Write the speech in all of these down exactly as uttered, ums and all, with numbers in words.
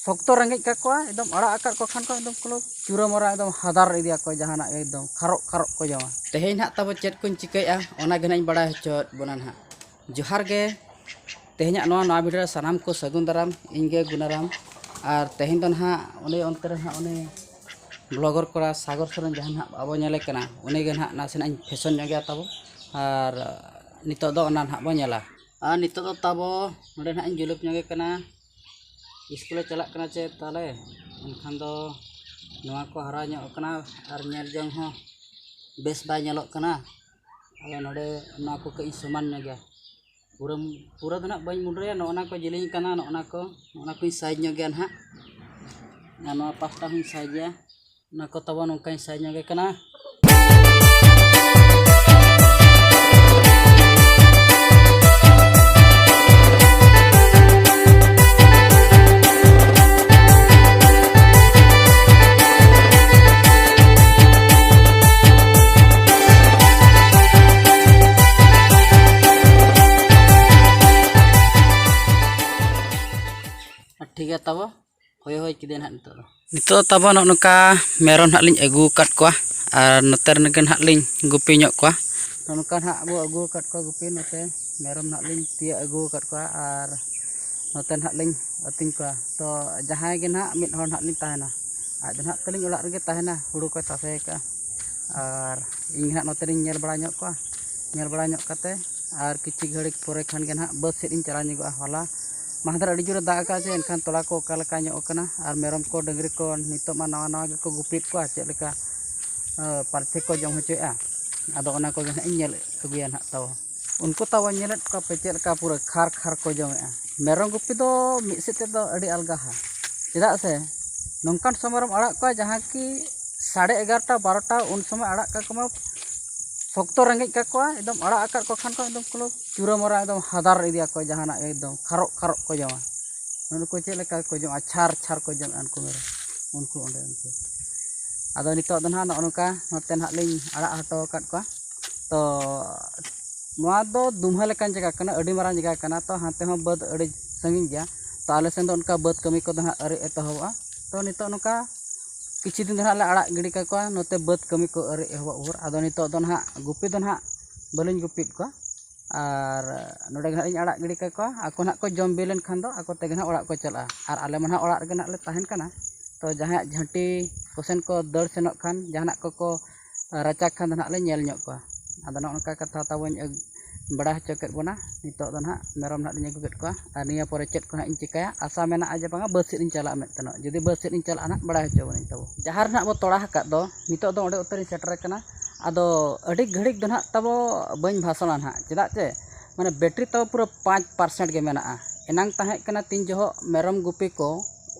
ᱥᱚᱠᱛᱚ ᱨᱮᱸᱜᱮᱡ ᱠᱟᱠᱚᱣᱟ, ᱮᱠᱫᱚᱢ ᱟᱲᱟᱜ ᱟᱠᱟᱫ ᱠᱚ ᱠᱷᱟᱱ ᱠᱚ ᱮᱠᱫᱚᱢ ᱠᱚ ᱪᱩᱨᱟᱹ ᱢᱟᱨᱟ ᱮᱠᱫᱚᱢ ᱦᱟᱫᱟᱨ ᱤᱫᱤᱭᱟᱠᱚ, ᱡᱟᱦᱟᱱᱟᱜ ᱜᱮ ᱮᱠᱫᱚᱢ ᱠᱷᱟᱨᱚᱜ ᱠᱷᱟᱨᱚᱜ ᱠᱚ ᱡᱚᱢᱟ᱾ ᱛᱮᱦᱮᱧ ᱱᱟᱦᱟᱜ ᱛᱟᱵᱚ ᱪᱮᱫ ᱠᱚᱧ ᱪᱤᱠᱟᱹᱭᱮᱫᱼᱟ, ᱚᱱᱟ ᱜᱮ ᱱᱟᱦᱟᱜ ᱤᱧ ᱵᱟᱲᱟᱭ ᱦᱚᱪᱚᱭᱮᱫ ᱵᱚᱱᱟ ᱱᱟᱦᱟᱜ᱾ ᱡᱚᱦᱟᱨ ᱜᱮ᱾ ᱛᱮᱦᱮᱧᱟᱜ ᱱᱚᱣᱟ, ᱱᱚᱣᱟ ᱵᱷᱤᱰᱤᱭᱳ ᱨᱮ ᱥᱟᱱᱟᱢ ᱠᱚ ᱥᱟᱹᱜᱩᱱ ᱫᱟᱨᱟᱢ᱾ ᱤᱧ ᱜᱮ ᱜᱩᱱᱟᱨᱟᱢ᱾ ᱟᱨ ᱛᱮᱦᱮᱧ ᱫᱚ ᱱᱟᱦᱟᱜ ᱩᱱᱤ ᱚᱱᱛᱮ ᱨᱮ ᱱᱟᱦᱟᱜ ᱩᱱᱤ ᱵᱞᱚᱜᱟᱨ ᱠᱚᱲᱟ ᱥᱟᱜᱚᱨ ᱥᱚᱨᱮᱱ ᱡᱟᱦᱟᱸ ᱱᱟᱦᱟᱜ ᱟᱵᱚ ᱧᱮᱞᱮ ᱠᱟᱱᱟ, ᱩᱱᱤ ᱜᱮ ᱱᱟᱦᱟᱜ ᱱᱟᱥᱮᱱᱟᱜ ᱤᱧ ᱯᱷᱮᱥᱚᱱ ᱧᱚᱜᱮᱭᱟ ᱛᱟᱵᱚ᱾ ᱟᱨ ᱱᱤᱛᱚᱜ ᱫᱚ ᱚᱱᱟ ᱱᱟᱦᱟᱜ ᱵᱚᱱ ᱧᱮᱞᱟ᱾ ᱟᱨ ᱱᱤᱛᱚᱜ ᱫᱚ ᱛᱟᱵᱚ ᱱᱚᱰᱮ ᱱᱟᱦᱟᱜ ᱤᱧ ᱡᱩᱞᱩᱯ ᱧᱚᱜᱮ ᱠᱟᱱᱟ᱾ ᱥᱠᱩᱞᱮ ᱪᱟᱞᱟᱜ ᱠᱟᱱᱟ ᱪᱮ ᱛᱟᱦᱞᱮ? ᱮᱱᱠᱷᱟᱱ ᱫᱚ ᱱᱚᱣᱟ ᱠᱚ ᱦᱟᱨᱟ ᱧᱚᱜ ᱠᱟᱱᱟ ᱟᱨ ᱧᱮᱞ ᱡᱚᱝ ᱦᱚᱸ ᱵᱮᱥ ᱵᱟᱭ ᱧᱮᱞᱚᱜ ᱠᱟᱱᱟ᱾ ᱟᱫᱚ ᱱᱚᱰᱮ ᱱᱚᱣᱟ ᱠᱚ ᱠᱟᱹᱡ ᱤᱧ ᱥᱚᱢᱟᱱ ᱧᱚᱜᱟ᱾ ᱯᱩᱨᱟᱹ, ᱯᱩᱨᱟᱹ ᱫᱚ ᱱᱟᱦᱟᱜ ᱵᱟᱹᱧ ᱢᱩᱰᱨᱟᱹᱭᱟ᱾ ᱱᱚᱜᱼᱚ ᱱᱟ ᱠᱚ ᱡᱮᱞᱮᱧ ᱠᱟᱱᱟ, ᱱᱚᱜᱼᱚ ᱱᱟ ᱠᱚ, ᱱᱚᱜᱼᱚ ᱱᱟ ᱠᱚᱧ ᱥᱟᱭᱤᱡᱽ ᱧᱚᱜ ᱜᱮᱭᱟ ᱱᱟᱦᱟᱜ᱾ ᱟᱨ ᱱᱚᱣᱟ ᱯᱟᱥᱴᱟ ᱦᱚᱸᱧ ᱥᱟᱭᱤᱡᱽ ᱜᱮᱭᱟ᱾ ᱚᱱᱟ ᱠᱚ ᱛᱟᱵᱚ ᱱᱚᱝᱠᱟᱧ ᱥᱟᱭᱤᱡᱽ ᱧᱚᱜᱮ ᱠᱟᱱᱟ᱾ ᱟᱨ ᱴᱷᱤᱠ ᱜᱮᱭᱟ ᱛᱟᱵᱚ᱾ ᱦᱳᱭ, ᱦᱳᱭ ᱠᱮᱫᱮ ᱱᱟᱦᱟᱜ ᱱᱤᱛᱚᱜ ᱫᱚ᱾ ᱱᱤᱛᱚᱜ ᱫᱚ ᱛᱟᱵᱚ ᱱᱚᱜᱼᱚ ᱱᱚᱝᱠᱟ ᱢᱮᱨᱚᱢ ᱱᱟᱦᱟᱜ ᱞᱤᱧ ᱟᱹᱜᱩ ᱟᱠᱟᱫ ᱠᱚᱣᱟ᱾ ᱟᱨ ᱱᱚᱛᱮ ᱨᱮᱱ ᱜᱮ ᱱᱟᱦᱟᱜ ᱞᱤᱧ ᱜᱩᱯᱤ ᱧᱚᱜ ᱠᱚᱣᱟ᱾ ᱱᱚᱜᱼᱚ ᱱᱚᱝᱠᱟ ᱱᱟᱦᱟᱜ ᱵᱚ ᱟᱹᱜᱩ ᱟᱠᱟᱫ ᱠᱚᱣᱟ ᱜᱩᱯᱤ᱾ ᱱᱚᱛᱮ ᱢᱮᱨᱚᱢ ᱱᱟᱦᱟᱜ ᱞᱤᱧ ᱛᱤᱭᱟᱹᱜ ᱟᱹᱜᱩ ᱟᱠᱟᱫ ᱠᱚᱣᱟ ᱟᱨ ᱱᱚᱛᱮ ᱱᱟᱦᱟᱜ ᱞᱤᱧ ᱟᱹᱛᱤᱧ ᱠᱚᱣᱟ᱾ ᱛᱚ ᱡᱟᱦᱟᱸᱭ ᱜᱮ ᱱᱟᱦᱟᱜ ᱢᱤᱫ ᱦᱚᱲ ᱱᱟᱦᱟᱜ ᱞᱤᱧ ᱛᱟᱦᱮᱱᱟ, ᱟᱡ ᱫᱚ ᱱᱟᱦᱟᱜ ᱛᱟᱹᱞᱤᱧ ᱚᱲᱟᱜ ᱨᱮᱜᱮ ᱛᱟᱦᱮᱱᱟ, ᱦᱩᱲᱩ ᱠᱚᱭ ᱛᱟᱥᱮ ᱟᱠᱟᱫᱼᱟ᱾ ᱟᱨ ᱤᱧ ᱱᱟᱦᱟᱜ ᱱᱚᱛᱮ ᱨᱤᱧ ᱧᱮᱞ ᱵᱟᱲᱟ ᱧᱚᱜ ᱠᱚᱣᱟ᱾ ᱧᱮᱞ ᱵᱟᱲᱟ ᱧᱚᱜ ᱠᱟᱛᱮ ᱟᱨ ᱠᱤᱪᱷᱩ ᱜᱷᱟᱹᱲᱤᱡ ᱯᱚᱨᱮ ᱠᱷᱟᱱ ᱜᱮ ᱱᱟᱦᱟᱜ ᱵᱟᱹᱫᱽ ᱥᱮᱫ ᱤᱧ ᱪᱟᱞᱟᱣ ᱧᱚᱜᱚᱜᱼᱟ᱾ ᱦᱚᱞᱟ ᱢᱟᱦᱫᱮᱨ ᱟᱹᱰᱤ ᱡᱳᱨᱮ ᱫᱟᱜ ᱟᱠᱟᱫ ᱡᱮ, ᱮᱱᱠᱷᱟᱱ ᱛᱚᱞᱟ ᱠᱚ ᱚᱠᱟ ᱞᱮᱠᱟ ᱧᱚᱜ ᱟᱠᱟᱱᱟ ᱟᱨ ᱢᱮᱨᱚᱢ ᱠᱚ ᱰᱟᱹᱝᱨᱤ ᱠᱚ ᱱᱤᱛᱚᱜ ᱢᱟ ᱱᱟᱣᱟ ᱱᱟᱣᱟ ᱜᱮᱠᱚ ᱜᱩᱯᱤᱭᱮᱫ ᱠᱚᱣᱟ, ᱪᱮᱫ ᱞᱮᱠᱟ, ᱟᱸ, ᱯᱟᱨᱪᱮ ᱠᱚ ᱡᱚᱢ ᱦᱚᱪᱚᱭᱮᱫᱼᱟ᱾ ᱟᱫᱚ ᱚᱱᱟ ᱠᱚᱜᱮ ᱱᱟᱦᱟᱜ ᱤᱧ ᱧᱮᱞ ᱟᱹᱜᱩᱭᱟ ᱱᱟᱦᱟᱜ ᱛᱟᱵᱚ᱾ ᱩᱱᱠᱩ ᱛᱟᱵᱚ ᱧᱮᱞᱮᱫ ᱠᱚᱣᱟ ᱯᱮ ᱪᱮᱫ ᱞᱮᱠᱟ ᱯᱩᱨᱟᱹ ᱠᱷᱟᱨ ᱠᱷᱟᱨ ᱠᱚ ᱡᱚᱢᱮᱫᱼᱟ᱾ ᱢᱮᱨᱚᱢ ᱜᱩᱯᱤ ᱫᱚ ᱢᱤᱫ ᱥᱮᱫ ᱛᱮᱫᱚ ᱟᱹᱰᱤ ᱟᱞᱜᱟᱦᱟ᱾ ᱪᱮᱫᱟᱜ ᱥᱮ ᱱᱚᱝᱠᱟᱱ ᱥᱚᱢᱚᱭ ᱨᱮᱢ ᱟᱲᱟᱜ ᱠᱚᱣᱟ ᱡᱟᱦᱟᱸ ᱠᱤ ᱥᱟᱲᱮ ᱮᱜᱟᱨᱚᱴᱟ, ᱵᱟᱨᱚᱴᱟ, ᱩᱱ ᱥᱚᱢᱚᱭ ᱟᱲᱟᱜ ᱠᱟᱠᱚ ᱢᱟ ᱥᱚᱠᱛᱚ ᱨᱮᱸᱜᱮᱡ ᱠᱟᱠᱚᱣᱟ, ᱮᱠᱫᱚᱢ ᱟᱲᱟᱜ ᱟᱠᱟᱫ ᱠᱚ ᱠᱷᱟᱱ ᱠᱚ ᱮᱠᱫᱚᱢ ᱠᱚ ᱪᱩᱨᱟᱹ ᱢᱚᱨᱟ ᱮᱠᱫᱚᱢ ᱦᱟᱫᱟᱨ ᱤᱫᱤᱭᱟᱠᱚ, ᱡᱟᱦᱟᱱᱟᱜ ᱮᱠᱫᱚᱢ ᱠᱷᱟᱨᱚᱜ ᱠᱷᱟᱨᱚᱜ ᱠᱚ ᱡᱚᱢᱟ᱾ ᱱᱩᱠᱩ ᱪᱮᱫ ᱞᱮᱠᱟ ᱠᱚ ᱡᱚᱢᱟ, ᱪᱷᱟᱨ ᱪᱷᱟᱨ ᱠᱚ ᱡᱚᱢᱟ ᱩᱱᱠᱩ ᱢᱮᱨᱚᱢ, ᱩᱱᱠᱩ ᱚᱸᱰᱮ ᱩᱱᱠᱩ᱾ ᱟᱫᱚ ᱱᱤᱛᱚᱜ ᱫᱚ ᱱᱟᱦᱟᱜ ᱱᱚᱜᱼᱚ ᱱᱚᱝᱠᱟ ᱱᱚᱛᱮ ᱱᱟᱦᱟᱜ ᱞᱤᱧ ᱟᱲᱟᱜ ᱦᱚᱴᱚ ᱟᱠᱟᱫ ᱠᱚᱣᱟ᱾ ᱛᱚ ᱱᱚᱣᱟ ᱫᱚ ᱫᱩᱢᱦᱟᱹ ᱞᱮᱠᱟᱱ ᱡᱟᱭᱜᱟ ᱠᱟᱱᱟ, ᱟᱹᱰᱤ ᱢᱟᱨᱟᱝ ᱡᱟᱭᱜᱟ ᱠᱟᱱᱟ᱾ ᱛᱚ ᱦᱟᱱᱛᱮ ᱦᱚᱸ ᱵᱟᱹᱫᱽ ᱟᱹᱰᱤ ᱥᱟᱺᱜᱤᱧ ᱜᱮᱭᱟ᱾ ᱛᱚ ᱟᱞᱮ ᱥᱮᱱ ᱫᱚ ᱚᱱᱠᱟ ᱵᱟᱹᱫᱽ ᱠᱟᱹᱢᱤ ᱠᱚᱫᱚ ᱦᱟᱸᱜ ᱟᱹᱣᱨᱤ ᱮᱛᱚᱦᱚᱵᱚᱜᱼᱟ᱾ ᱛᱚ ᱱᱤᱛᱚᱜ ᱱᱚᱝᱠᱟ ᱠᱤᱪᱷᱩ ᱫᱤᱱ ᱫᱚ ᱦᱟᱸᱜ ᱞᱮ ᱟᱲᱟᱜ ᱜᱤᱰᱤ ᱠᱟᱠᱚᱣᱟ, ᱱᱚᱛᱮ ᱵᱟᱹᱫᱽ ᱠᱟᱹᱢᱤ ᱠᱚ ᱟᱹᱣᱨᱤ ᱮᱦᱚᱵᱚᱜ ᱵᱷᱳᱨ᱾ ᱟᱫᱚ ᱱᱤᱛᱚᱜ ᱫᱚ ᱱᱟᱦᱟᱜ ᱜᱩᱯᱤ ᱫᱚ ᱱᱟᱦᱟᱜ ᱵᱟᱹᱞᱤᱧ ᱜᱩᱯᱤᱭᱮᱫ ᱠᱚᱣᱟ, ᱟᱨ ᱱᱚᱰᱮ ᱜᱮ ᱱᱟᱦᱟᱜ ᱞᱤᱧ ᱟᱲᱟᱜ ᱜᱤᱰᱤ ᱠᱟᱠᱚᱣᱟ᱾ ᱟᱠᱚ ᱱᱟᱦᱟᱜ ᱠᱚ ᱡᱚᱢ ᱵᱤ ᱞᱮᱱᱠᱷᱟᱱ ᱫᱚ ᱟᱠᱚ ᱛᱮᱜᱮ ᱱᱟᱦᱟᱜ ᱚᱲᱟᱜ ᱠᱚ ᱪᱟᱞᱟᱜᱼᱟ᱾ ᱟᱨ ᱟᱞᱮ ᱢᱟ ᱱᱟᱦᱟᱜ ᱚᱲᱟᱜ ᱨᱮᱜᱮ ᱱᱟᱦᱟᱜ ᱞᱮ ᱛᱟᱦᱮᱱ ᱠᱟᱱᱟ᱾ ᱛᱚ ᱡᱟᱦᱟᱸᱭᱟᱜ ᱡᱷᱟᱹᱱᱴᱤ ᱠᱚᱥᱮᱱ ᱠᱚ ᱫᱟᱹᱲ ᱥᱮᱱᱚᱜ ᱠᱷᱟᱱ, ᱡᱟᱦᱟᱱᱟᱜ ᱠᱚᱠᱚ ᱨᱟᱪᱟ ᱠᱷᱟᱱ ᱫᱚ ᱱᱟᱦᱟᱜ ᱞᱮ ᱧᱮᱞ ᱧᱚᱜ ᱠᱚᱣᱟ᱾ ᱟᱫᱚ ᱱᱚᱜᱼᱚ ᱱᱚᱝᱠᱟ ᱠᱟᱛᱷᱟ ᱛᱟᱵᱚᱧ ᱟᱹᱜ-, ᱵᱟᱲᱟᱭ ᱦᱚᱪᱚ ᱠᱮᱫ ᱵᱚᱱᱟ᱾ ᱱᱤᱛᱚᱜ ᱫᱚ ᱱᱟᱦᱟᱜ ᱢᱮᱨᱚᱢ ᱱᱟᱦᱟᱜ ᱞᱤᱧ ᱟᱹᱜᱩ ᱠᱮᱫ ᱠᱚᱣᱟ, ᱟᱨ ᱱᱤᱭᱟᱹ ᱯᱚᱨᱮ ᱪᱮᱫ ᱠᱚ ᱱᱟᱦᱟᱜ ᱤᱧ ᱪᱤᱠᱟᱹᱭᱟ᱾ ᱟᱥᱟ ᱢᱮᱱᱟᱜᱼᱟ ᱡᱮ ᱵᱟᱝᱟ ᱵᱟᱹᱫᱽ ᱥᱮᱫ ᱤᱧ ᱪᱟᱞᱟᱜᱼᱟ ᱢᱮᱱᱛᱮ ᱱᱟᱦᱟᱜ᱾ ᱡᱩᱫᱤ ᱵᱟᱹᱫᱽ ᱥᱮᱫ ᱤᱧ ᱪᱟᱞᱟᱜᱼᱟ ᱱᱟᱦᱟᱜ, ᱵᱟᱲᱟᱭ ᱦᱚᱪᱚ ᱵᱚᱱᱟᱹᱧ ᱛᱟᱵᱚ᱾ ᱡᱟᱦᱟᱸ ᱨᱮ ᱱᱟᱦᱟᱜ ᱵᱚ ᱛᱚᱲᱟ ᱟᱠᱟᱫ ᱫᱚ, ᱱᱤᱛᱚᱜ ᱫᱚ ᱚᱸᱰᱮ ᱩᱛᱟᱹᱨᱤᱧ ᱥᱮᱴᱮᱨ ᱟᱠᱟᱱᱟ᱾ ᱟᱫᱚ ᱟᱹᱰᱤ ᱜᱷᱟᱹᱲᱤᱡ ᱫᱚ ᱱᱟᱦᱟᱜ ᱛᱟᱵᱚ ᱵᱟᱹᱧ ᱵᱷᱟᱥᱚᱱᱟ ᱱᱟᱦᱟᱜ, ᱪᱮᱫᱟᱜ ᱪᱮ ᱢᱟᱱᱮ ᱵᱮᱴᱨᱤ ᱛᱟᱵᱚ ᱯᱩᱨᱟᱹ ᱯᱟᱸᱪ ᱯᱟᱨᱥᱮᱱᱴ ᱜᱮ ᱢᱮᱱᱟᱜᱼᱟ᱾ ᱮᱱᱟᱝ ᱛᱟᱦᱮᱸ ᱠᱟᱱᱟ ᱛᱤᱱ ᱡᱚᱦᱚᱜ ᱢᱮᱨᱚᱢ ᱜᱩᱯᱤ ᱠᱚ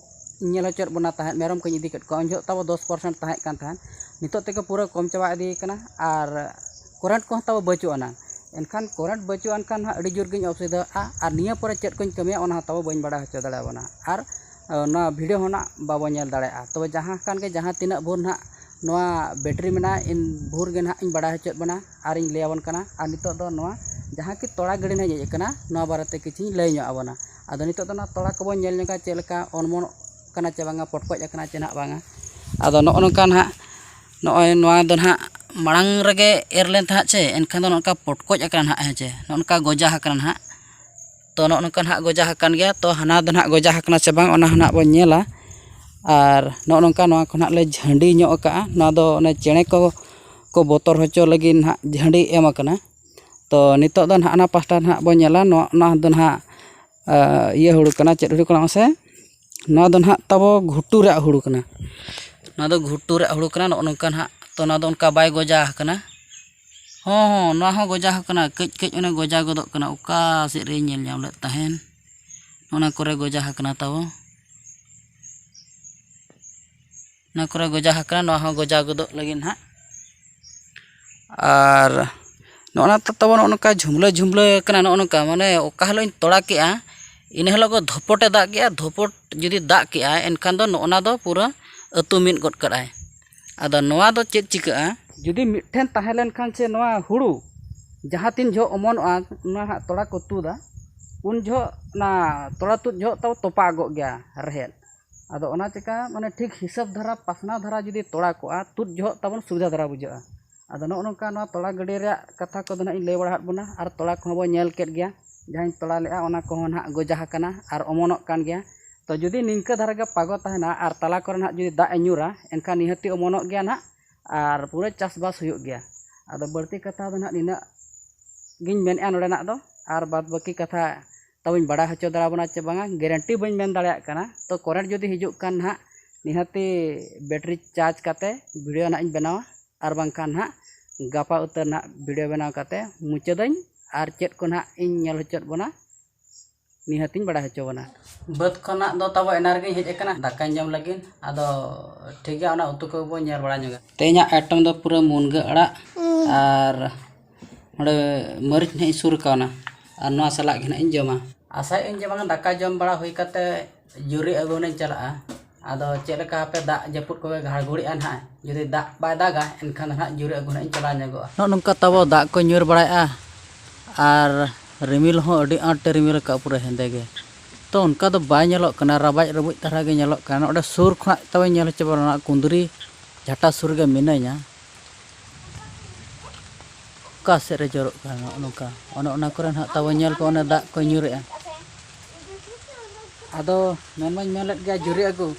ᱧᱮᱞ ᱦᱚᱪᱚᱭᱮᱫ ᱵᱚᱱᱟ ᱛᱟᱦᱮᱸᱫ, ᱢᱮᱨᱚᱢ ᱠᱚᱧ ᱤᱫᱤ ᱠᱮᱫ ᱠᱚᱣᱟ, ᱩᱱ ᱡᱚᱦᱚᱜ ᱛᱟᱵᱚ ᱫᱚᱥ ᱯᱟᱨᱥᱮᱱᱴ ᱛᱟᱦᱮᱸ ᱠᱟᱱ ᱛᱟᱦᱮᱸᱫ, ᱱᱤᱛᱚᱜ ᱛᱮᱜᱮ ᱯᱩᱨᱟᱹ ᱠᱚᱢ ᱪᱟᱵᱟ ᱤᱫᱤ ᱠᱟᱱᱟ᱾ ᱟᱨ ᱠᱚᱨᱮᱱᱴ ᱠᱚᱦᱚᱸ ᱛᱟᱵᱚ ᱵᱟᱹᱪᱩᱜ ᱟᱱᱟ᱾ ᱮᱱᱠᱷᱟᱱ ᱠᱚᱨᱮᱱᱴ ᱵᱟᱹᱪᱩᱜ ᱟᱱ ᱠᱷᱟᱱ ᱦᱟᱸᱜ ᱟᱹᱰᱤ ᱡᱳᱨ ᱜᱤᱧ ᱚᱥᱩᱵᱤᱫᱷᱟᱜᱼᱟ, ᱟᱨ ᱱᱤᱭᱟᱹ ᱯᱚᱨᱮ ᱪᱮᱫ ᱠᱚᱧ ᱠᱟᱹᱢᱤᱭᱟ ᱚᱱᱟ ᱦᱚᱸ ᱛᱟᱵᱚ ᱵᱟᱹᱧ ᱵᱟᱲᱟᱭ ᱦᱚᱪᱚ ᱫᱟᱲᱮᱭᱟᱵᱚᱱᱟ᱾ ᱟᱨ ᱱᱚᱣᱟ ᱵᱷᱤᱰᱤᱭᱳ ᱦᱚᱸ ᱱᱟᱜ ᱵᱟᱵᱚ ᱧᱮᱞ ᱫᱟᱲᱮᱭᱟᱜᱼᱟ᱾ ᱛᱚᱵᱮ ᱡᱟᱦᱟᱸ ᱠᱟᱱ ᱜᱮ, ᱡᱟᱦᱟᱸ ᱛᱤᱱᱟᱹᱜ ᱵᱷᱳᱨ ᱱᱟᱜ ᱱᱚᱣᱟ ᱵᱮᱴᱨᱤ ᱢᱮᱱᱟᱜᱼᱟ, ᱤᱱ ᱵᱷᱳᱨ ᱜᱮ ᱱᱟᱜ ᱤᱧ ᱵᱟᱲᱟᱭ ᱦᱚᱪᱚᱭᱮᱫ ᱵᱚᱱᱟ ᱟᱨᱤᱧ ᱞᱟᱹᱭᱟᱵᱚᱱ ᱠᱟᱱᱟ᱾ ᱟᱨ ᱱᱤᱛᱚᱜ ᱫᱚ ᱱᱚᱣᱟ ᱡᱟᱦᱟᱸ ᱠᱤ ᱛᱚᱲᱟ ᱜᱤᱰᱤ ᱱᱟᱜ ᱦᱮᱡ ᱟᱠᱟᱱᱟ, ᱱᱚᱣᱟ ᱵᱟᱨᱮᱛᱮ ᱠᱤᱪᱷᱩᱧ ᱞᱟᱹᱭ ᱧᱚᱜ ᱟᱵᱚᱱᱟ᱾ ᱟᱫᱚ ᱱᱤᱛᱚᱜ ᱫᱚ ᱱᱚᱣᱟ ᱛᱚᱲᱟ ᱠᱚᱵᱚᱱ ᱧᱮᱞ ᱧᱚᱜᱟ, ᱪᱮᱫ ᱞᱮᱠᱟ ᱚᱢᱚᱱᱚᱜ ᱠᱟᱱᱟ ᱪᱮ ᱵᱟᱝᱟ, ᱯᱚᱴᱠᱚᱡ ᱟᱠᱟᱱᱟ ᱪᱮ ᱱᱟᱜ ᱵᱟᱝᱟ᱾ ᱟᱫᱚ ᱱᱚᱜᱼᱚ ᱱᱚᱝᱠᱟ ᱱᱟᱦᱟᱜ, ᱱᱚᱜᱼᱚᱭ ᱱᱚᱣᱟ ᱫᱚ ᱱᱟᱦᱟᱜ ᱢᱟᱲᱟᱝ ᱨᱮᱜᱮ ᱮᱨ ᱞᱮᱱ ᱛᱟᱦᱮᱸᱫ ᱪᱮ, ᱮᱱᱠᱷᱟᱱ ᱫᱚ ᱱᱚᱝᱠᱟ ᱯᱚᱴᱠᱚᱡ ᱟᱠᱟᱱᱟ ᱱᱟᱦᱟᱜ, ᱦᱮᱸ ᱪᱮ, ᱱᱚᱜᱼᱚ ᱱᱚᱝᱠᱟ ᱜᱚᱡᱟ ᱟᱠᱟᱱᱟ ᱱᱟᱦᱟᱜ᱾ ᱛᱚ ᱱᱚᱜᱼᱚ ᱱᱚᱝᱠᱟ ᱱᱟᱦᱟᱜ ᱜᱚᱡᱟ ᱟᱠᱟᱱ ᱜᱮᱭᱟ᱾ ᱛᱚ ᱦᱟᱱᱟ ᱫᱚ ᱱᱟᱦᱟᱜ ᱜᱚᱡᱟ ᱟᱠᱟᱱᱟ ᱥᱮ ᱵᱟᱝ, ᱚᱱᱟ ᱦᱚᱸ ᱱᱟᱦᱟᱜ ᱵᱚᱱ ᱧᱮᱞᱟ᱾ ᱟᱨ ᱱᱚᱜᱼᱚ ᱱᱚᱝᱠᱟ ᱱᱚᱣᱟ ᱠᱚ ᱱᱟᱦᱟᱜ ᱞᱮ ᱡᱷᱟᱹᱱᱰᱤ ᱧᱚᱜ ᱟᱠᱟᱜᱼᱟ᱾ ᱱᱚᱣᱟ ᱫᱚ ᱚᱱᱮ ᱪᱮᱬᱮ ᱠᱚ ᱠᱚ ᱵᱚᱛᱚᱨ ᱦᱚᱪᱚ ᱞᱟᱹᱜᱤᱫ ᱱᱟᱦᱟᱜ ᱡᱷᱟᱹᱱᱰᱤ ᱮᱢ ᱟᱠᱟᱱᱟ᱾ ᱛᱚ ᱱᱤᱛᱚᱜ ᱫᱚ ᱱᱟᱦᱟᱜ ᱚᱱᱟ ᱯᱟᱥᱴᱟ ᱱᱟᱦᱟᱜ ᱵᱚᱱ ᱧᱮᱞᱟ᱾ ᱱᱚᱣᱟ, ᱚᱱᱟ ᱫᱚ ᱱᱟᱦᱟᱜ, ᱟ, ᱤᱭᱟᱹ ᱦᱩᱲᱩ ᱠᱟᱱᱟ, ᱪᱮᱫ ᱦᱩᱲᱩ ᱠᱟᱱᱟ ᱢᱟᱥᱮ? ᱱᱚᱣᱟ ᱫᱚ ᱱᱟᱦᱟᱜ ᱛᱟᱵᱚ ᱜᱷᱩᱴᱩ ᱨᱮᱭᱟᱜ ᱦᱩᱲᱩ ᱠᱟᱱᱟ᱾ ᱱᱚᱣᱟ ᱫᱚ ᱜᱷᱩᱴᱩ ᱨᱮᱭᱟᱜ ᱦᱩᱲᱩ ᱠᱟᱱᱟ, ᱱᱚᱜᱼᱚ ᱱᱚᱝᱠᱟ ᱱᱟᱦᱟᱜ᱾ ᱛᱚ ᱱᱚᱣᱟ ᱫᱚ ᱚᱱᱠᱟ ᱵᱟᱭ ᱜᱚᱡᱟ ᱟᱠᱟᱱᱟ᱾ ᱦᱚᱸ, ᱦᱚᱸ, ᱱᱚᱣᱟ ᱦᱚᱸ ᱜᱚᱡᱟ ᱟᱠᱟᱱᱟ, ᱠᱟᱹᱡ ᱠᱟᱹᱡ ᱚᱱᱮ ᱜᱚᱡᱟ ᱜᱚᱫᱚᱜ ᱠᱟᱱᱟ, ᱚᱠᱟ ᱥᱮᱫ ᱨᱮᱧ ᱧᱮᱞ ᱧᱟᱢ ᱞᱮᱫ ᱛᱟᱦᱮᱱ, ᱚᱱᱟ ᱠᱚᱨᱮ ᱜᱚᱡᱟ ᱟᱠᱟᱱᱟ ᱛᱟᱵᱚ᱾ ᱚᱱᱟ ᱠᱚᱨᱮ ᱜᱚᱡᱟ ᱟᱠᱟᱱᱟ, ᱱᱚᱣᱟ ᱦᱚᱸ ᱜᱚᱡᱟ ᱜᱚᱫᱚᱜ ᱞᱟᱹᱜᱤᱫ ᱱᱟᱦᱟᱜ᱾ ᱟᱨ ᱱᱚᱜᱼᱚ ᱱᱟ ᱛᱟᱵᱚ ᱱᱚᱜᱼᱚ ᱱᱚᱝᱠᱟ ᱡᱷᱩᱢᱞᱟᱹ ᱡᱷᱩᱢᱞᱟᱹ ᱠᱟᱱᱟ, ᱱᱚᱜᱼᱚ ᱱᱚᱝᱠᱟ, ᱢᱟᱱᱮ ᱚᱠᱟ ᱦᱤᱞᱳᱜ ᱤᱧ ᱛᱚᱲᱟ ᱠᱮᱜᱼᱟ, ᱤᱱᱟᱹ ᱦᱤᱞᱳᱜ ᱜᱮ ᱫᱷᱚᱯᱚᱴᱮ ᱫᱟᱜ ᱠᱮᱜᱼᱟ᱾ ᱫᱷᱚᱯᱚᱴ ᱡᱩᱫᱤ ᱫᱟᱜ ᱠᱮᱜᱼᱟᱭ, ᱮᱱᱠᱷᱟᱱ ᱫᱚ ᱱᱚᱜᱼᱚ ᱱᱟ ᱫᱚ ᱯᱩᱨᱟᱹ ᱟᱹᱛᱩ ᱢᱤᱫ ᱜᱚᱫ ᱠᱟᱜᱼᱟᱭ᱾ ᱟᱫᱚ ᱱᱚᱣᱟ ᱫᱚ ᱪᱮᱫ ᱪᱤᱠᱟᱹᱜᱼᱟ? ᱡᱩᱫᱤ ᱢᱤᱫᱴᱷᱮᱱ ᱛᱟᱦᱮᱸ ᱞᱮᱱᱠᱷᱟᱱ ᱥᱮ ᱱᱚᱣᱟ ᱦᱩᱲᱩ ᱡᱟᱦᱟᱸ ᱛᱤᱱ ᱡᱚᱦᱚᱜ ᱚᱢᱚᱱᱚᱜᱼᱟ, ᱚᱱᱟ ᱦᱟᱸᱜ ᱛᱚᱲᱟ ᱠᱚ ᱛᱩᱫᱟ, ᱩᱱ ᱡᱚᱦᱚᱜ ᱚᱱᱟ ᱛᱚᱲᱟ ᱛᱩᱫ ᱡᱚᱦᱚᱜ ᱛᱟᱵᱚ ᱛᱚᱯᱟᱜᱚᱜ ᱜᱮᱭᱟ ᱨᱮᱦᱮᱫ᱾ ᱟᱫᱚ ᱚᱱᱟ ᱪᱤᱠᱟ ᱢᱟᱱᱮ ᱴᱷᱤᱠ ᱦᱤᱥᱟᱹᱵ ᱫᱷᱟᱨᱟ, ᱯᱟᱥᱱᱟᱣ ᱫᱷᱟᱨᱟ ᱡᱩᱫᱤ ᱛᱚᱲᱟ ᱠᱚᱜᱼᱟ, ᱛᱩᱫ ᱡᱚᱦᱚᱜ ᱛᱟᱵᱚᱱ ᱥᱩᱵᱤᱫᱷᱟ ᱫᱷᱟᱨᱟ ᱵᱩᱡᱷᱟᱹᱜᱼᱟ᱾ ᱟᱫᱚ ᱱᱚᱜᱼᱚ ᱱᱚᱝᱠᱟ ᱱᱚᱣᱟ ᱛᱚᱲᱟ ᱜᱟᱹᱰᱤ ᱨᱮᱭᱟᱜ ᱠᱟᱛᱷᱟ ᱠᱚᱫᱚ ᱱᱟᱦᱟᱜ ᱤᱧ ᱞᱟᱹᱭ ᱵᱟᱲᱟ ᱟᱫ ᱵᱚᱱᱟ, ᱟᱨ ᱛᱚᱲᱟ ᱠᱚᱦᱚᱸ ᱵᱚᱱ ᱧᱮᱞ ᱠᱮᱫ ᱜᱮᱭᱟ᱾ ᱡᱟᱦᱟᱸᱧ ᱛᱚᱲᱟ ᱞᱮᱫᱼᱟ, ᱚᱱᱟ ᱠᱚᱦᱚᱸ ᱱᱟᱦᱟᱜ ᱜᱚᱡᱟ ᱟᱠᱟᱱᱟ ᱟᱨ ᱚᱢᱚᱱᱚᱜ ᱠᱟᱱ ᱜᱮᱭᱟ᱾ ᱛᱚ ᱡᱩᱫᱤ ᱱᱤᱝᱠᱟᱹ ᱫᱷᱟᱨᱟ ᱜᱮ ᱯᱟᱜᱚ ᱛᱟᱦᱮᱱᱟ ᱟᱨ ᱛᱟᱞᱟ ᱠᱚᱨᱮ ᱱᱟᱦᱟᱜ ᱡᱩᱫᱤ ᱫᱟᱜ ᱮ ᱧᱩᱨᱟ, ᱮᱱᱠᱷᱟᱱ ᱱᱤᱦᱟᱹᱛᱤ ᱚᱢᱚᱱᱚᱜ ᱜᱮᱭᱟ ᱱᱟᱦᱟᱜ ᱟᱨ ᱯᱩᱨᱟᱹ ᱪᱟᱥᱵᱟᱥ ᱦᱩᱭᱩᱜ ᱜᱮᱭᱟ᱾ ᱟᱫᱚ ᱵᱟᱹᱲᱛᱤ ᱠᱟᱛᱷᱟ ᱫᱚ ᱱᱟᱦᱟᱜ ᱱᱤᱱᱟᱹᱜ ᱜᱤᱧ ᱢᱮᱱᱮᱫᱼᱟ ᱱᱚᱰᱮᱱᱟᱜ ᱫᱚ, ᱟᱨ ᱵᱟᱫᱽ ᱵᱟᱹᱠᱤ ᱠᱟᱛᱷᱟ ᱛᱟᱵᱚᱧ ᱵᱟᱲᱟᱭ ᱦᱚᱪᱚ ᱫᱟᱲᱮᱭᱟᱵᱚᱱᱟ ᱪᱮ ᱵᱟᱝᱟ, ᱜᱮᱨᱮᱱᱴᱤ ᱵᱟᱹᱧ ᱢᱮᱱ ᱫᱟᱲᱮᱭᱟᱜ ᱠᱟᱱᱟ᱾ ᱛᱚ ᱠᱚᱨᱮᱱᱴ ᱡᱩᱫᱤ ᱦᱤᱡᱩᱜ ᱠᱷᱟᱱ ᱱᱟᱦᱟᱜ ᱱᱤᱦᱟᱹᱛᱤ ᱵᱮᱴᱨᱤ ᱪᱟᱨᱡᱽ ᱠᱟᱛᱮ ᱵᱷᱤᱰᱤᱭᱳ ᱱᱟᱦᱟᱜ ᱤᱧ ᱵᱮᱱᱟᱣᱟ, ᱟᱨ ᱵᱟᱝᱠᱷᱟᱱ ᱱᱟᱦᱟᱜ ᱜᱟᱯᱟ ᱩᱛᱟᱹᱨ ᱱᱟᱦᱟᱜ ᱵᱷᱤᱰᱤᱭᱳ ᱵᱮᱱᱟᱣ ᱠᱟᱛᱮ ᱢᱩᱪᱟᱹᱫᱟᱹᱧ, ᱟᱨ ᱪᱮᱫ ᱠᱚ ᱱᱟᱦᱟᱜ ᱤᱧ ᱧᱮᱞ ᱦᱚᱪᱚᱭᱮᱫ ᱵᱚᱱᱟ ᱱᱤᱦᱟᱹᱛᱤᱧ ᱵᱟᱲᱟᱭ ᱦᱚᱪᱚ ᱵᱚᱱᱟ᱾ ᱵᱟᱹᱫᱽ ᱠᱷᱚᱱᱟᱜ ᱫᱚ ᱛᱟᱵᱚ ᱮᱱᱟᱱ ᱨᱮᱜᱤᱧ ᱦᱮᱡ ᱟᱠᱟᱱᱟ ᱫᱟᱠᱟᱧ ᱡᱚᱢ ᱞᱟᱹᱜᱤᱫ᱾ ᱟᱫᱚ ᱴᱷᱤᱠ ᱜᱮᱭᱟ, ᱚᱱᱟ ᱩᱛᱩ ᱠᱚᱜᱮ ᱵᱚᱱ ᱧᱮᱞ ᱵᱟᱲᱟ ᱧᱚᱜᱟ᱾ ᱛᱮᱦᱮᱧᱟᱜ ᱟᱭᱴᱮᱢ ᱫᱚ ᱯᱩᱨᱟᱹ ᱢᱩᱱᱜᱟᱹ ᱟᱲᱟᱜ ᱟᱨ ᱱᱚᱰᱮ ᱢᱟᱹᱨᱤᱪ ᱱᱟᱦᱟᱜ ᱤᱧ ᱥᱩᱨ ᱠᱟᱣᱱᱟ, ᱟᱨ ᱱᱚᱣᱟ ᱥᱟᱞᱟᱜ ᱜᱮ ᱱᱟᱦᱟᱜ ᱤᱧ ᱡᱚᱢᱟ᱾ ᱟᱥᱟᱭᱮᱫ ᱟᱹᱧ ᱡᱮ ᱵᱟᱝ, ᱫᱟᱠᱟ ᱡᱚᱢ ᱵᱟᱲᱟ ᱦᱩᱭ ᱠᱟᱛᱮ ᱡᱩᱨᱤ ᱟᱹᱜᱩ ᱦᱩᱱᱟᱹᱧ ᱪᱟᱞᱟᱜᱼᱟ᱾ ᱟᱫᱚ ᱪᱮᱫ ᱞᱮᱠᱟ ᱦᱟᱯᱮ ᱫᱟᱜ ᱡᱟᱹᱯᱩᱫ ᱠᱚᱜᱮ ᱜᱷᱟᱲᱜᱷᱩᱲᱤᱜᱼᱟ ᱱᱟᱦᱟᱜ, ᱡᱩᱫᱤ ᱫᱟᱜ ᱵᱟᱭ ᱫᱟᱜᱟ ᱮᱱᱠᱷᱟᱱ ᱫᱚ ᱱᱟᱦᱟᱜ ᱡᱩᱨᱤ ᱟᱹᱜᱩ ᱱᱟᱦᱟᱜ ᱤᱧ ᱪᱟᱞᱟᱣ ᱧᱚᱜᱚᱜᱼᱟ᱾ ᱱᱚᱜᱼᱚ ᱱᱚᱝᱠᱟ ᱛᱟᱵᱚ ᱫᱟᱜ ᱠᱚ ᱧᱩᱨ ᱵᱟᱲᱟᱭᱮᱫᱼᱟ, ᱟᱨ ᱨᱤᱢᱤᱞ ᱦᱚᱸ ᱟᱹᱰᱤ ᱟᱸᱴ ᱨᱤᱢᱤᱞ ᱟᱠᱟᱫ, ᱯᱩᱨᱟᱹ ᱦᱮᱸᱫᱮ ᱜᱮ᱾ ᱛᱚ ᱚᱱᱠᱟ ᱫᱚ ᱵᱟᱭ ᱧᱮᱞᱚᱜ ᱠᱟᱱᱟ, ᱨᱟᱵᱟᱡ ᱨᱩᱵᱩᱡ ᱫᱷᱟᱨᱟ ᱜᱮ ᱧᱮᱞᱚᱜ ᱠᱟᱱᱟ᱾ ᱚᱸᱰᱮ ᱥᱩᱨ ᱠᱷᱚᱱᱟᱜ ᱛᱟᱵᱚᱧ ᱧᱮᱞ ᱦᱚᱪᱚ ᱵᱚᱱᱟ, ᱚᱱᱟ ᱠᱩᱸᱫᱽᱨᱤ ᱡᱷᱟᱴᱟ ᱥᱩᱨ ᱨᱮᱜᱮ ᱢᱤᱱᱟᱹᱧᱟ᱾ ᱚᱠᱟ ᱥᱮᱫ ᱨᱮ ᱡᱚᱨᱚᱜ ᱠᱟᱱᱟ ᱱᱚᱜᱼᱚ ᱱᱚᱝᱠᱟ, ᱚᱱᱮ ᱚᱱᱟ ᱠᱚᱨᱮ ᱱᱟᱦᱟᱜ ᱛᱟᱵᱚ ᱧᱮᱞ ᱯᱮ, ᱚᱱᱮ ᱫᱟᱜ ᱠᱚ ᱧᱩᱨᱮᱜᱼᱟ᱾ ᱟᱫᱚ ᱢᱮᱱ ᱢᱟᱧ ᱢᱮᱱ ᱞᱮᱫ ᱜᱮᱭᱟ ᱡᱩᱨᱤ ᱟᱹᱜᱩ,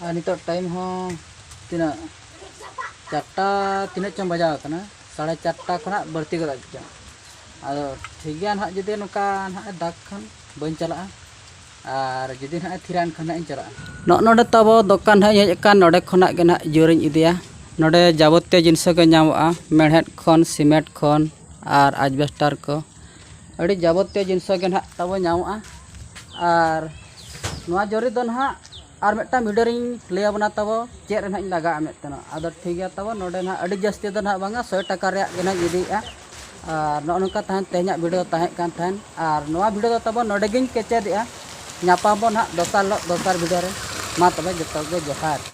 ᱟᱨ ᱱᱤᱛᱚᱜ ᱴᱟᱭᱤᱢ ᱦᱚᱸ ᱛᱤᱱᱟᱹᱜ, ᱪᱟᱨᱴᱟ ᱛᱤᱱᱟᱹᱜ ᱪᱚᱝ ᱵᱟᱡᱟᱣ ᱟᱠᱟᱱᱟ, ᱥᱟᱲᱮ ᱪᱟᱨᱴᱟ ᱠᱷᱚᱱᱟᱜ ᱵᱟᱹᱲᱛᱤ ᱜᱚᱫᱚᱜ ᱪᱚᱝ᱾ ᱟᱫᱚ ᱴᱷᱤᱠ ᱜᱮᱭᱟ ᱱᱟᱦᱟᱜ, ᱡᱩᱫᱤ ᱱᱚᱝᱠᱟ ᱱᱟᱦᱟᱜ ᱮ ᱫᱟᱜᱽ ᱠᱷᱟᱱ ᱵᱟᱹᱧ ᱪᱟᱞᱟᱜᱼᱟ, ᱟᱨ ᱡᱩᱫᱤ ᱱᱟᱦᱟᱜ ᱮ ᱛᱷᱤᱨᱟᱱ ᱠᱷᱟᱱ ᱱᱟᱦᱟᱜ ᱤᱧ ᱪᱟᱞᱟᱜᱼᱟ᱾ ᱱᱚᱜᱼᱚ ᱱᱚᱰᱮ ᱛᱟᱵᱚ ᱫᱚᱠᱟᱱ ᱱᱟᱦᱟᱜ ᱤᱧ ᱦᱮᱡ ᱟᱠᱟᱱ, ᱱᱚᱰᱮ ᱠᱷᱚᱱᱟᱜ ᱜᱮ ᱱᱟᱦᱟᱜ ᱡᱩᱨᱤᱧ ᱤᱫᱤᱭᱟ᱾ ᱱᱚᱰᱮ ᱡᱟᱵᱚᱛᱤᱭᱚ ᱡᱤᱱᱤᱥ ᱜᱮ ᱧᱟᱢᱚᱜᱼᱟ, ᱢᱮᱲᱦᱮᱫ ᱠᱷᱚᱱ, ᱥᱤᱢᱮᱱᱴ ᱠᱷᱚᱱ ᱟᱨ ᱟᱡᱵᱮᱥᱴᱟᱨ ᱠᱚ, ᱟᱹᱰᱤ ᱡᱟᱵᱚᱛᱤᱭᱚ ᱡᱤᱱᱤᱥ ᱜᱮ ᱱᱟᱦᱟᱜ ᱛᱟᱵᱚ ᱧᱟᱢᱚᱜᱼᱟ᱾ ᱟᱨ ᱱᱚᱣᱟ ᱡᱩᱨᱤ ᱫᱚ ᱱᱟᱦᱟᱜ ᱟᱨ ᱢᱤᱫᱴᱟᱝ ᱵᱷᱤᱰᱤᱭᱳ ᱨᱤᱧ ᱞᱟᱹᱭ ᱟᱵᱚᱱᱟ ᱛᱟᱵᱚ ᱪᱮᱫ ᱨᱮ ᱱᱟᱦᱟᱜ ᱤᱧ ᱞᱟᱜᱟᱜᱼᱟ ᱢᱮᱱᱛᱮ ᱱᱟᱦᱟᱜ᱾ ᱟᱫᱚ ᱴᱷᱤᱠ ᱜᱮᱭᱟ ᱛᱟᱵᱚ, ᱱᱚᱰᱮ ᱱᱟᱦᱟᱜ ᱟᱹᱰᱤ ᱡᱟᱹᱥᱛᱤ ᱫᱚ ᱱᱟᱦᱟᱜ ᱵᱟᱝᱟ, ᱥᱚᱭ ᱴᱟᱠᱟ ᱨᱮᱭᱟᱜ ᱜᱮ ᱱᱟᱦᱟᱜ ᱤᱧ ᱤᱫᱤᱭᱮᱫᱼᱟ᱾ ᱟᱨ ᱱᱚᱜᱼᱚ ᱱᱚᱝᱠᱟ ᱛᱟᱦᱮᱱ ᱛᱮᱦᱮᱧᱟᱜ ᱵᱷᱤᱰᱤᱭᱳ ᱫᱚ ᱛᱟᱦᱮᱸ ᱠᱟᱱ ᱛᱟᱦᱮᱱ, ᱟᱨ ᱱᱚᱣᱟ ᱵᱷᱤᱰᱤᱭᱳ ᱫᱚ ᱛᱟᱵᱚ ᱱᱚᱰᱮ ᱜᱤᱧ ᱠᱮᱪᱮᱫᱮᱜᱼᱟ᱾ ᱧᱟᱯᱟᱢ ᱵᱚᱱ ᱱᱟᱦᱟᱜ ᱫᱚᱥᱟᱨ ᱦᱤᱞᱳᱜ ᱫᱚᱥᱟᱨ ᱵᱷᱤᱰᱤᱭᱳ ᱨᱮ᱾ ᱢᱟ ᱛᱚᱵᱮ ᱡᱚᱛᱚ ᱜᱮ ᱡᱚᱦᱟᱨ᱾